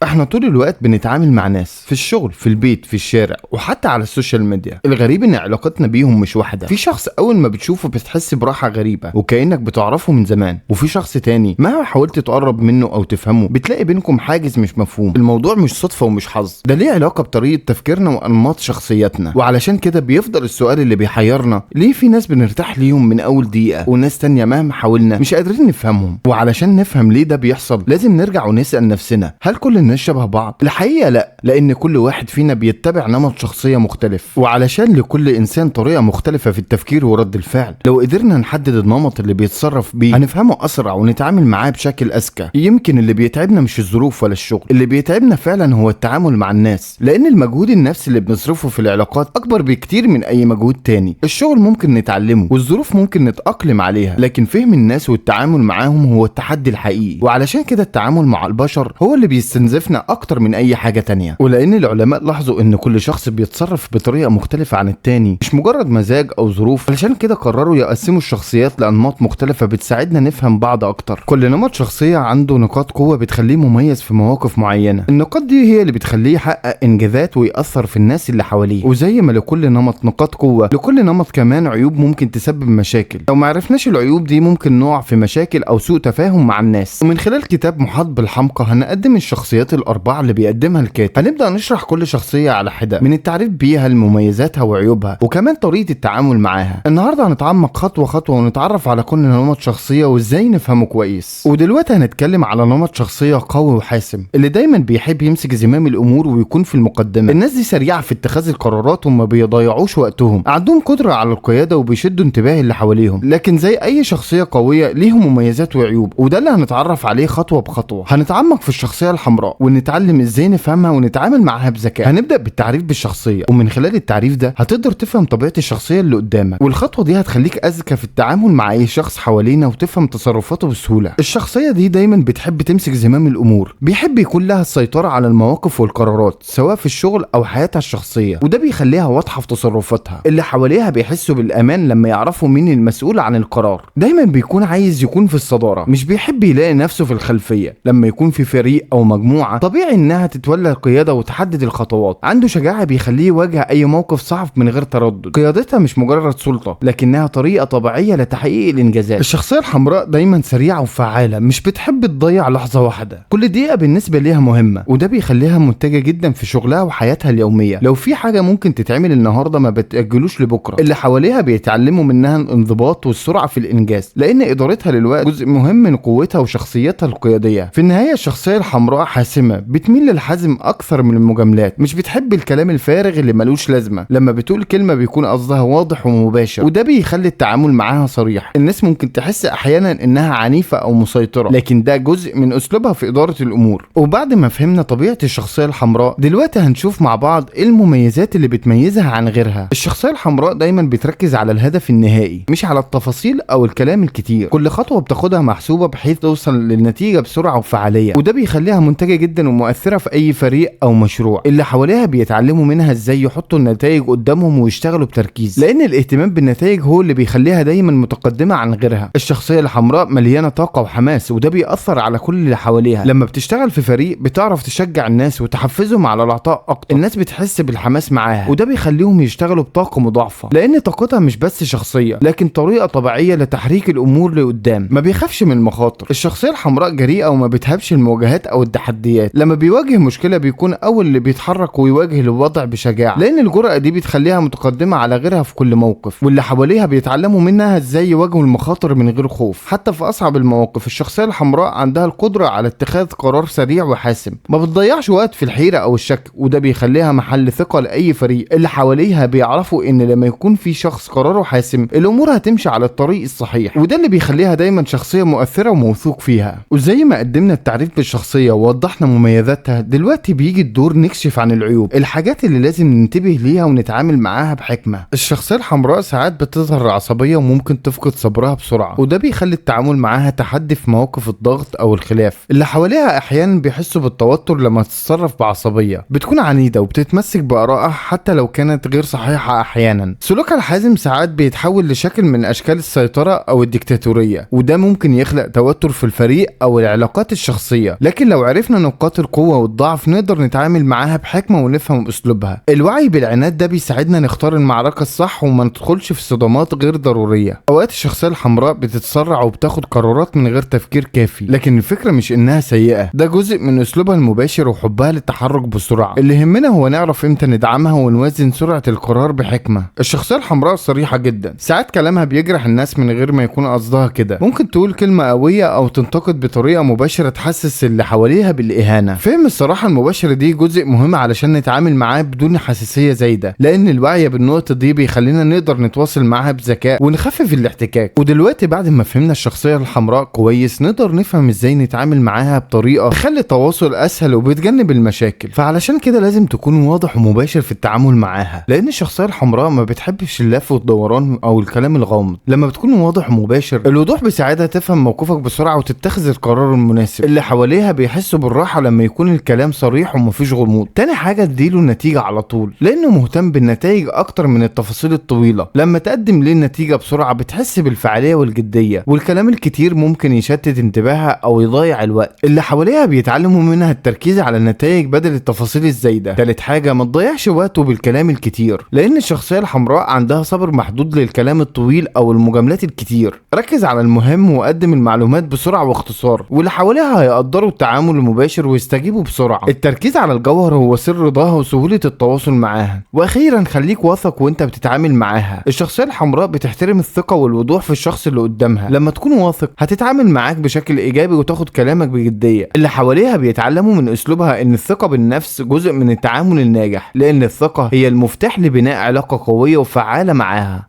احنا طول الوقت بنتعامل مع ناس في الشغل، في البيت، في الشارع، وحتى على ال social media. الغريب ان علاقتنا بيهم مش واحدة. في شخص اول ما بتشوفه بتحس براحة غريبة وكأنك بتعرفه من زمان، وفي شخص تاني مهما حاولت تقرب منه او تفهمه بتلاقي بينكم حاجز مش مفهوم. الموضوع مش صدفة ومش حظ، ده ليه علاقة بطريقة تفكيرنا وانماط شخصيتنا. وعلشان كده بيفضل السؤال اللي بيحيرنا، ليه في ناس بنرتاح ليهم من اول دقيقة وناس تانية مهما حاولنا مش قادرين نفهمهم؟ وعلشان نفهم ليه ده بيحصل لازم نرجع ونسأل نفسنا، هل كل الناس شبه بعض؟ الحقيقة لا، لأن كل واحد فينا بيتبع نمط شخصية مختلف، وعلشان لكل إنسان طريقة مختلفة في التفكير ورد الفعل. لو قدرنا نحدد النمط اللي بيتصرف بيه هنفهمه أسرع ونتعامل معاه بشكل أذكى. يمكن اللي بيتعبنا مش الظروف ولا الشغل، اللي بيتعبنا فعلا هو التعامل مع الناس، لأن المجهود النفسي اللي بنصرفه في العلاقات أكبر بكتير من أي مجهود تاني. الشغل ممكن نتعلمه والظروف ممكن نتأقلم عليها، لكن فهم الناس والتعامل معاهم هو التحدي الحقيقي. وعلشان كده التعامل مع البشر هو اللي بيستنزفنا اكتر من اي حاجة تانية. ولان العلماء لاحظوا ان كل شخص بيتصرف بطريقة مختلفة عن التاني، مش مجرد مزاج او ظروف، علشان كده قرروا يقسموا الشخصيات لانماط مختلفة بتساعدنا نفهم بعض اكتر. كل نمط شخصية عنده نقاط قوة بتخليه مميز في مواقف معينة، النقاط دي هي اللي بتخليه يحقق انجازات ويأثر في الناس اللي حواليه. وزي ما لكل نمط نقاط قوة، لكل نمط كمان عيوب ممكن تسبب مشاكل. لو ما عرفناش العيوب دي ممكن نقع في مشاكل او سوء تفاهم مع الناس. ومن خلال كتاب محاط بالحمقى هنقدم الشخصيات الأربعة اللي بيقدمها الكاتب. هنبدأ نشرح كل شخصية على حدة، من التعريف بيها لمميزاتها وعيوبها وكمان طريقة التعامل معاها. النهاردة هنتعمق خطوة خطوة ونتعرف على كل نمط شخصية وازاي نفهمه كويس. ودلوقتي هنتكلم على نمط شخصية قوي وحاسم، اللي دايما بيحب يمسك زمام الأمور ويكون في المقدمة. الناس دي سريعة في اتخاذ القرارات وما بيضيعوش وقتهم، عندهم قدرة على القيادة وبيشدوا انتباه اللي حواليهم. لكن زي أي شخصية قوية ليهم مميزات وعيوب، وده اللي هنتعرف عليه خطوة بخطوة. هنتعمق في الشخصية الحمراء ونتعلم ازاي نفهمها ونتعامل معاها بذكاء. هنبدأ بالتعريف بالشخصية، ومن خلال التعريف ده هتقدر تفهم طبيعة الشخصية اللي قدامك، والخطوة دي هتخليك أذكى في التعامل مع أي شخص حوالينا وتفهم تصرفاته بسهولة. الشخصية دي دايما بتحب تمسك زمام الأمور، بيحب يكون لها السيطرة على المواقف والقرارات سواء في الشغل أو حياتها الشخصية، وده بيخليها واضحة في تصرفاتها. اللي حواليها بيحسوا بالأمان لما يعرفوا مين المسؤول عن القرار. دايما بيكون عايز يكون في الصدارة، مش بيحب يلاقي نفسه في الخلفية. لما يكون في فريق أو مجموعة طبيعي إنها تتولى القيادة وتحدد الخطوات. عنده شجاعة بيخليه يواجه أي موقف صعب من غير تردد. قيادتها مش مجرد سلطة، لكنها طريقة طبيعية لتحقيق الإنجازات. الشخصية الحمراء دايما سريعة وفعالة، مش بتحب تضيع لحظة واحدة، كل دقيقة بالنسبة ليها مهمة، وده بيخليها منتجة جدا في شغلها وحياتها اليومية. لو في حاجة ممكن تتعمل النهاردة ما بتأجلوش لبكرة. اللي حواليها بيتعلموا منها الانضباط والسرعة في الإنجاز، لأن إدارتها للوقت جزء مهم من قوتها وشخصيتها القيادية. في النهاية الشخصية الحمراء حاسمة، بتميل للحزم أكثر من المجاملات، مش بتحب الكلام الفارغ اللي ملوش لازمة. لما بتقول كلمة بيكون قصدها واضح ومباشر، وده بيخلي التعامل معاها صريح. الناس ممكن تحس أحيانا إنها عنيفة أو مسيطرة، لكن ده جزء من أسلوبها في إدارة الأمور. وبعد ما فهمنا طبيعة الشخصية الحمراء، دلوقتي هنشوف مع بعض إيه المميزات اللي بتميزها عن غيرها. الشخصية الحمراء دايما بتركز على الهدف النهائي، مش على التفاصيل أو الكلام الكتير. كل خطوة بتاخدها محسوبة بحيث توصل للنتيجة بسرعة وفعالية، وده بيخليها منتجة جدا ومؤثرة في أي فريق أو مشروع. اللي حواليها بيتعلموا منها إزاي يحطوا النتائج قدامهم ويشتغلوا بتركيز، لأن الاهتمام بالنتائج هو اللي بيخليها دايما متقدمة عن غيرها. الشخصية الحمراء مليانة طاقة وحماس، وده بيأثر على كل اللي حواليها. لما بتشتغل في فريق بتعرف تشجع الناس وتحفزهم على العطاء أكتر. الناس بتحس بالحماس معاها، وده بيخليهم يشتغلوا بطاقة مضاعفة، لأن طاقتها مش بس شخصية لكن طريقة طبيعية لتحريك الأمور لقدام. ما بيخافش من المخاطر. الشخصية الحمراء جريئة وما بتهابش المواجهات أو التحديات. لما بيواجه مشكلة بيكون أول اللي بيتحرك ويواجه الوضع بشجاعة، لأن الجرأة دي بتخليها متقدمة على غيرها في كل موقف، واللي حواليها بيتعلموا منها ازاي يواجهوا المخاطر من غير خوف حتى في أصعب المواقف. الشخصية الحمراء عندها القدرة على اتخاذ قرار سريع وحاسم، ما بتضيعش وقت في الحيرة أو الشك، وده بيخليها محل ثقة لأي فريق. اللي حواليها بيعرفوا إن لما يكون في شخص قراره حاسم الأمور هتمشي على الطريق الصحيح، وده اللي بيخليها دايما شخصية مؤثرة وموثوق فيها. وزي ما قدمنا التعريف بالشخصية ووضحنا مميزاتها، دلوقتي بيجي الدور نكشف عن العيوب، الحاجات اللي لازم ننتبه ليها ونتعامل معاها بحكمة. الشخصية الحمراء ساعات بتظهر عصبية وممكن تفقد صبرها بسرعة، وده بيخلي التعامل معاها تحدي في مواقف الضغط أو الخلاف. اللي حواليها أحيانا بيحسوا بالتوتر لما تتصرف بعصبية، بتكون عنيدة وبتتمسك بآرائها حتى لو كانت غير صحيحة أحيانا. سلوكها الحازم ساعات بيتحول لشكل من أشكال السيطرة أو الديكتاتورية، وده ممكن يخلق توتر في الفريق أو العلاقات الشخصية. لكن لو عرفنا نقاط القوة والضعف نقدر نتعامل معاها بحكمة ونفهم أسلوبها. الوعي بالعناد ده بيساعدنا نختار المعركة الصح وما ندخلش في صدمات غير ضرورية. أوقات الشخصية الحمراء بتتسرع وبتاخد قرارات من غير تفكير كافي، لكن الفكرة مش إنها سيئة، ده جزء من أسلوبها المباشر وحبها للتحرك بسرعة. اللي يهمنا هو نعرف إمتى ندعمها ونوازن سرعة القرار بحكمة. الشخصية الحمراء صريحة جدا، ساعات كلامها بيجرح الناس من غير ما يكون قصدها كده. ممكن تقول كلمة قوية أو تنتقد بطريقة مباشرة تحسس اللي حواليها بالإهانة. فهم الصراحة المباشرة دي جزء مهم علشان نتعامل معاه بدون حساسية زايدة، لأن الوعي بالنقطة دي بيخلينا نقدر نتواصل معاها بذكاء ونخفف الاحتكاك. ودلوقتي بعد ما فهمنا الشخصية الحمراء كويس، نقدر نفهم ازاي نتعامل معاها بطريقة تخلي التواصل أسهل وبتجنب المشاكل. فعلشان كده لازم تكون واضح ومباشر في التعامل معاها، لأن الشخصية الحمراء ما بتحبش اللف والدوران أو الكلام الغامض. لما بتكون واضح ومباشر، الوضوح بيساعدها تفهم موقفك بسرعة وتتخذ القرار المناسب. اللي حواليها بيحسوا بالراحة لما يكون الكلام صريح ومفيش غموض. تاني حاجة، اديله النتيجة على طول، لأنه مهتم بالنتائج أكتر من التفاصيل الطويلة. لما تقدم ليه النتيجة بسرعة بتحس بالفعالية والجدية، والكلام الكتير ممكن يشتت انتباهها أو يضيع الوقت. اللي حواليها بيتعلموا منها التركيز على النتائج بدل التفاصيل الزايدة. تالت حاجة، ما تضيعش وقته بالكلام الكتير، لأن الشخصية الحمراء عندها صبر محدود للكلام الطويل أو المجاملات الكتير. ركز على المهم وقدم المعلومات بسرعة واختصار، واللي حواليها هيقدروا التعامل المباشر ويستجيبوا بسرعة. التركيز على الجوهر هو سر رضاها وسهولة التواصل معاها. واخيرا، خليك واثق وانت بتتعامل معاها. الشخصية الحمراء بتحترم الثقة والوضوح في الشخص اللي قدامها. لما تكون واثق هتتعامل معاك بشكل ايجابي وتاخد كلامك بجدية. اللي حواليها بيتعلموا من اسلوبها ان الثقة بالنفس جزء من التعامل الناجح، لان الثقة هي المفتاح لبناء علاقة قوية وفعالة معاها.